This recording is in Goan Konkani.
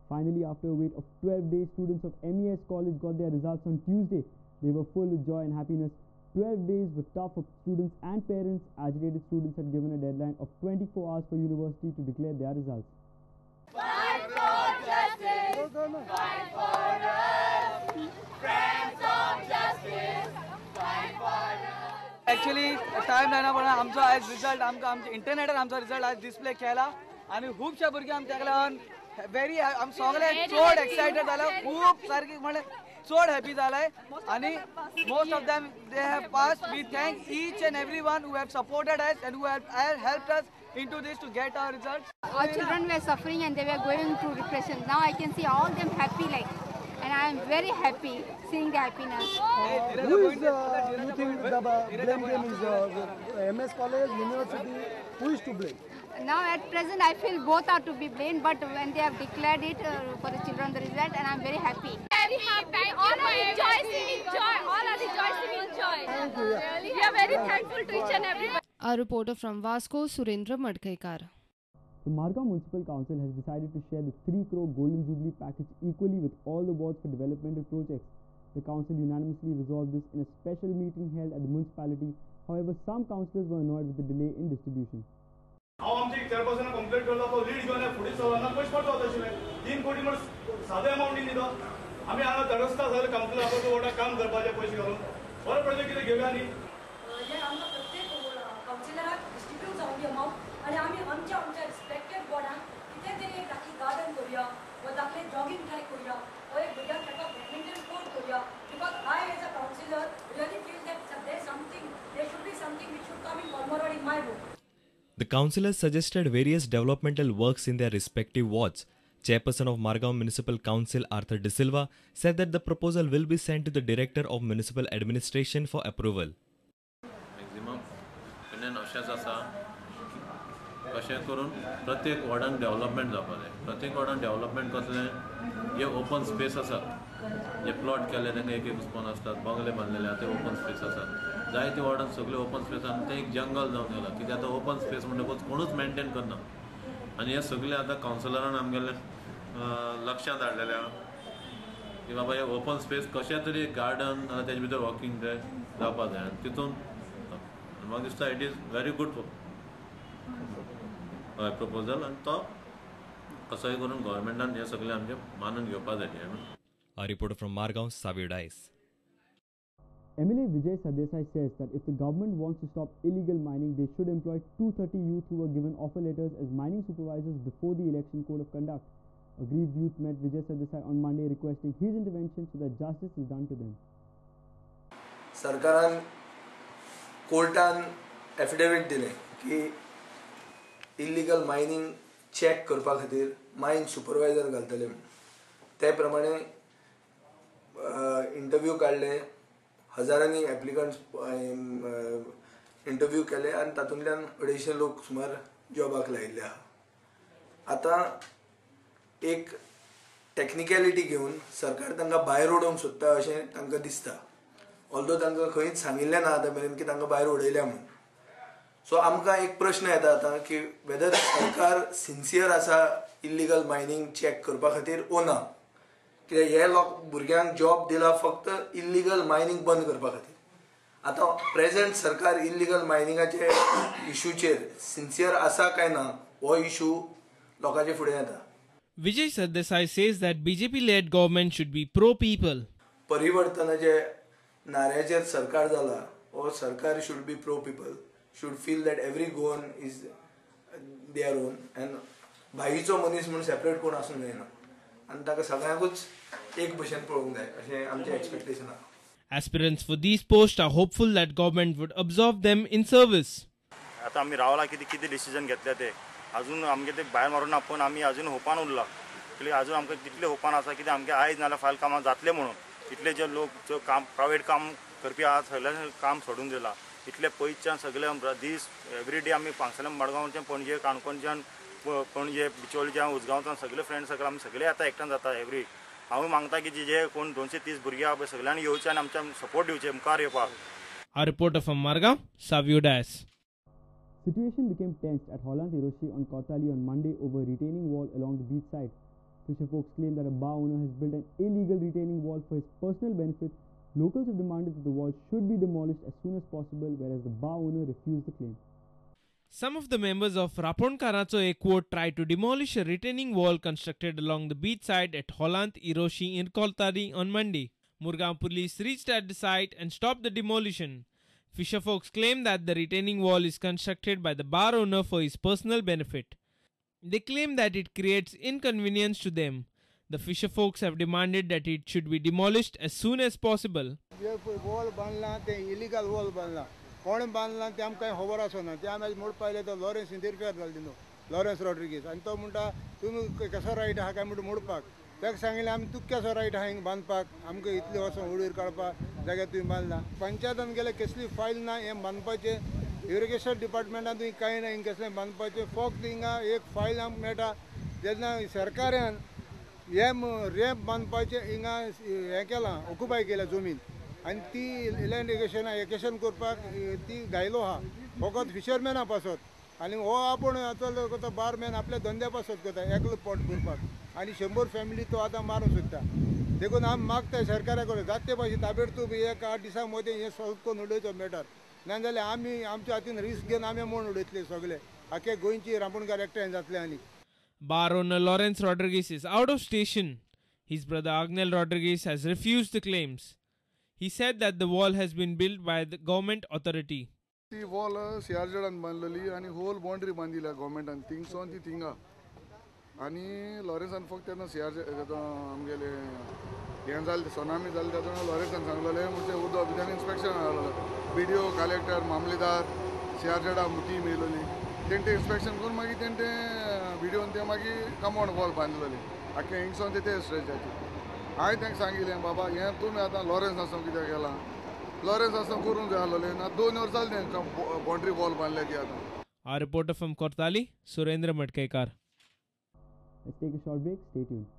Finally, after a wait of 12 days, students of MES College got their results on Tuesday. They were full of joy and happiness. 12 days were tough for students and parents. Agitated students had given a deadline of 24 hours for university to declare their results. Fight for justice! Fight for us! Friends of justice! Fight for us! Actually, time जायना पण आमचो आयज रिजल्ट आमकां आमच्या इंटरनेटार आमचो रिजल्ट आयज डिस्प्ले केला आनी खुबश्या भुरग्यांक ताका लागून वेरी आमी सगळे चड एक्सायटेड जाल्या, खूब सारकी म्हणल्यार चड हॅपी जालाय आनी most of them they have passed. We thank each and every one who have supported us and who have helped us into this to get our results. Our children were suffering and they were going through depression. Now I can see all them happy like, and I am very happy seeing the happiness. Who is you think the blame game is MS College, university? Who is to blame? Now at present I feel both are to be blamed, but when they have declared it for the children the result, and I am very happy. Very happy. All are rejoicing in joy. All are rejoicing in joy. Thank you. Yeah. We are very thankful to each and everyone. A reporter from Vasco, Surendra Madkaikar. The Margao Municipal Council has decided to share the 3 crore Golden Jubilee package equally with all the wards for developmental projects. The council unanimously resolved this in a special meeting held at the municipality. However, some councillors were annoyed with the delay in distribution. हांव आमचे चेअरपर्सनाक कंप्लेंट करलो, तो लीड घेवन फुडें सरना, पयशे पडलो आशिल्ले 3 कोटी म्हण सादे अमावंटी न्ही तो. आमी हांगा तडसता सगळे कावन्सिलर आपलो वोटाक काम करपाचें पयशे घालून बरो प्रोजेक्ट कितें घेवया न्ही. हे आमकां प्रत्येक कावन्सिलराक डिस्ट्रिब्यूट जावंदी अमावंट आनी आमी आमच्या आमच्या रिस्पेक्टेड वॉर्डान कितें तरी एक धाकली गार्डन करुया वा धाकले जॉगिंग ट्रॅक करुया वा एक भुरग्यांक खेळपाक बॅडमिंटन कोर्ट करुया. Because I as a councillor really feel that there something there should be something which should come in Colmorod in my ward. The councillors suggested various developmental works in their respective wards. Chairperson of Margao Municipal Council Arthur De Silva said that the proposal will be sent to the Director of Municipal Administration for approval. Maximum opinion अशेंच आसा कशें करून प्रत्येक वॉर्डान डेव्हलपमेंट जावपा जाय. प्रत्येक वॉर्डान डेव्हलपमेंट कसलें, जे ओपन स्पेस आसात, जे प्लॉट केले तांकां एक एक स्पोन आसतात, बंगले बांदलेले आसा ते ओपन स्पेस आसात. जायते वॉर्डान सगळे ओपन स्पेस आनी तें एक जंगल जावन गेलां. कित्याक आतां ओपन स्पेस म्हणटकूच कोणूच मेनटेन करना आनी हें सगळें आतां कावन्सिलरान आमगेलें लक्षांत हाडलेलें आहा की बाबा हे ओपन स्पेस कशें तरी एक गार्डन तेजे भितर वॉकिंग ट्रॅक जावपा जाय आनी तितून म्हाका दिसता it is very good हय प्रपोजल आनी तो कसोय करून गव्हर्मेंटान हें सगळें आमचें मानून घेवपा जाय. A reporter from Margao, Savio Dias. MLA Vijay Sardesai says that if the government wants to stop illegal mining, they should employ 230 youth who were given offer letters as mining supervisors before the election code of conduct. Aggrieved youth met Vijay Sardesai on Monday requesting his intervention so that justice is done to them. सरकारान कोर्टान एफिडेविट दिलें की इल्लीगल मायनिंग चॅक करपा खातीर मायन सुपरवायझर घालतले म्हणून. ते प्रमाणे इंटरव्यू काडले, हजारांनी एप्लिकंट्स इंटरव्यू केले आनी तातूंतल्यान 250 लोक सुमार जॉबाक लायिल्ले आहा. आतां एक टॅक्निकलिटी घेवन सरकार तांकां भायर उडोवंक सोदता अशें तांकां दिसता. ऑल्दो तांकां खंयच सांगिल्लें ना आतां मेरेन की तांकां भायर उडयल्या म्हणून. सो आमकां एक प्रश्न येता आतां की वेदर सरकार सिन्सियर आसा इल्लीगल मायनींग चॅक करपा खातीर ओ ना. कित्याक हे लोक भुरग्यांक जॉब दिला फक्त इल्लीगल मायनींग बंद करपा खातीर. आतां प्रेजेंट सरकार इल्लीगल मायनिंगाचे इशूचेर सिन्सियर आसा काय ना हो इशू लोकांचे फुडें येता. Vijay Sardesai says that BJP-led government should be pro-people. परिवर्तनाचे नाऱ्याचेर सरकार जाला हो सरकार should be pro people, should feel that every Goan is their own and भाईचो मनीस म्हूण सेपरेट कोण आसूंक जायना आनी ताका सगळ्यांकूच एक भशेन पळोवंक जाय अशें आमचें एक्सपेक्टेशन आसा. Aspirants for these posts are hopeful that government would absorb them in service. आतां आमी रावला कितें कितें डिसिजन घेतले ते अजून आमगे ते भायर मारून ना, पूण आमी अजून होपान उरला. अजून आमकां तितले होपान आसा कितें आमगे आयज नाल्यार फाल्यां कामां जातलें म्हणून. इतले जे लोक जो काम प्रायवेट काम करपी आहा सगळ्यांनी काम सोडून दिलां. इतले पयसच्यान सगळे दीस एवरी डे आमी पांगसल्यान मडगांवच्यान पणजे काणकोणच्यान पणजे बिचोलीच्यान उजगांवच्यान सगळे फ्रेंड सगळे आमी सगळे आतां एकठांय जाता एवरी. हांव मागता की जे कोण 230 भुरगे आहा पळय सगळ्यांनी येवचे आनी आमच्या सपोर्ट दिवचे मुखार येवपाक. A reporter from Margao, Savio Dias. Situation became tense at Holland Hiroshi on Kotali on Monday over retaining wall along the beach side. Fisher folks claim that a bar owner has built an illegal retaining wall for his personal benefit. Locals have demanded that the wall should be demolished as soon as possible, whereas the bar owner refused the claim. Some of the members of Raponkaracho Ekvott tried to demolish a retaining wall constructed along the beach side at Hollant Iroshi in Cortalim on Monday. Murgaon police reached at the site and stopped the demolition. Fisher folks claim that the retaining wall is constructed by the bar owner for his personal benefit. They claim that it creates inconvenience to them. The fisher folks have demanded that it should be demolished as soon as possible. Wall बांदला ते इलिगल वॉल बांदला कोण बांदला ते आमकां खबर आसना ते आमी मोडपा आयले तो लॉरेन्स इंटरफियर जाले न्हू लॉरेन्स रॉड्रिगीस आनी तो म्हणटा तुमी कसो रायट आहा काय म्हणटा मोडपाक ताका सांगिल्लें आमी तुका कसो रायट आहा हिंगा बांदपाक आमकां इतले वर्सां उडीर काडपाक जाग्यार तुवें बांदला पंचायतान गेल्यार कसली फायल ना हें बांदपाचें इरिगेशन डिपार्टमेंटान तुवें कांय ना हिंगा कसलें बांदपाचें फक्त हिंगा एक फायल आमकां मेळटा जेन्ना सरकारान हे रॅम्प बांदपाचें हिंगा हें केलां ऑक्युपाय केल्या जमीन आनी ती लँड इरिगेशन करपाक ती घायलो आहा फकत फिशरमॅना पासत आनी हो आपूण आतां करता बारमॅन आपल्या धंद्या पासत करता एकलो पोट भरपाक आनी 100 फॅमिली तो आतां मारूंक सोदता देखून आमी मागता सरकारा कडेन जाता ते भाशेन ताबडतोब एक 8 दिसां मदीं हें सॉल्व करून उडयचो मॅटर ना जाल्यार आमी आमच्या हातीन रिस्क घेवन आमी मोडून उडयतले सगळे आख्खे गोंयची रांपोणकार एकठांय जातले. आनी Bar owner Lawrence Rodriguez is out of station. His brother Agnel Rodriguez has refused the claims. He said that the wall has been built by the government authority. ती वॉल सीआरझेडान बांदलेली आनी होल बाउंड्री बांदिल्या गव्हर्मेंटान थिंगसोन ती थिंगा आनी लॉरेन्सान फक्त तेन्ना सीआरझेड आमगेले हें जालें सोनामी जालें तेन्ना लॉरेन्सान सांगलेलें म्हणजे उदक भितर इन्स्पेक्शन आसलेलें बीडीओ कलेक्टर मामलेदार सीआरझेडा टीम येयलेली तेंचे इन्स्पेक्शन करून मागीर तेंचे विडियोन ते मागीर कंपाउंड वॉल बांदलेली आख्खे हिंगसोन ते स्ट्रेचाची. हांवें तांकां सांगिल्लें बाबा हें तुमी आतां लॉरेन्स आसतना कित्याक केलां लॉरेन्स आसतना करूंक जाय आसलेलें ना 2 वर्सां जालीं तांकां बाउंड्री वॉल बांदल्या ती आतां. Our reporter from Cortalim, Surendra Madkaikar. Let's take a short break. Stay tuned.